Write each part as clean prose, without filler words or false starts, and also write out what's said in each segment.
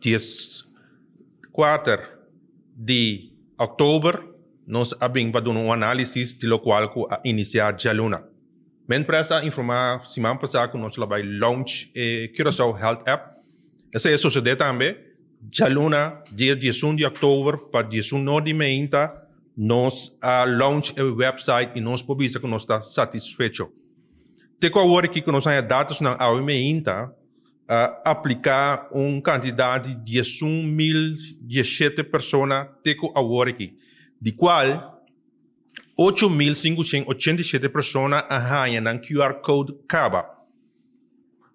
14 di òktober nos a bin pa duna un análisis di lokual ku a inisiá djaluna. MinPres a informá siman pasá ku nos lo bai launch e Curaçao Health App. Esei a sosodé tambe. Djaluna dia 11 di òktober pa 11 or di meinta nos a launch e website i nos por bisa ku nos ta satisfecho. Te ku awor aki ku nos haña datosnan awe meinta a apliká un kantidat di 11.017 persona te ku awor aki, di kual 8.587 persona a haña nan QR code kaba.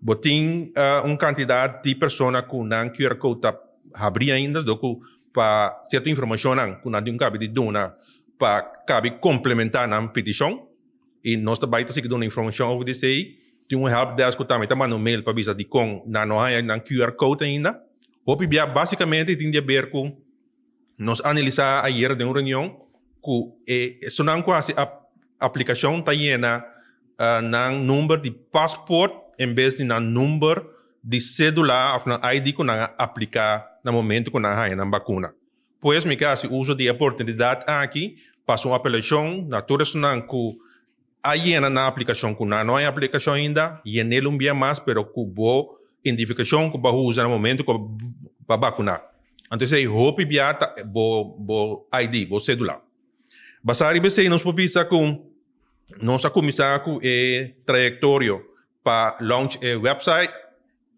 Bo tin un kantidat di persona ku nan QR code ta habrí ainda, dor ku pa sierto informashonnan ku nan tin ku kabi di duna pa kabi komplementá nan petishon. I nos ta bai ta sigui duna informashon over di esei. Tin un helpdesk ku tambe ta manda un mail pa bisa dikon nan no haña nan QR code ainda. Hopi bia basikamente tin di aber ku nos a analisá ayera den un reunion ku e esunnan ku hasi aplikashon ta yena nan number di pasport en bes di nan number di sedula òf nan ID ku nan a apliká na momento ku nan a haña nan bakuna. Pues mi ke hasi uso di e oportunidat aki pa hasi un apelashon na tur esunnan ku a yena nan aplikashon ku nan no a aplikashon ainda, yen'el un bia mas pero ku bo identifikashon ku bo a usa na momento ku bo a bakuná. Anto esei hopi bia ta bo bo ID, bo sedula. Basá riba esei nos por bisa ku nos a kuminsá ku e trayektorio pa launch e website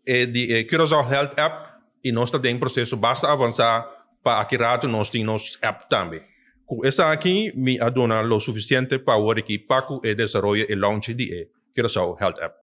e di e Curaçao Health App y nos ta den proceso basta avansa pa aki rato nos tin nos app tambe. Cu esaki mi a duna lo suficiente pa awor aki pa cu e desaroyo e launch di e Curaçao Health App.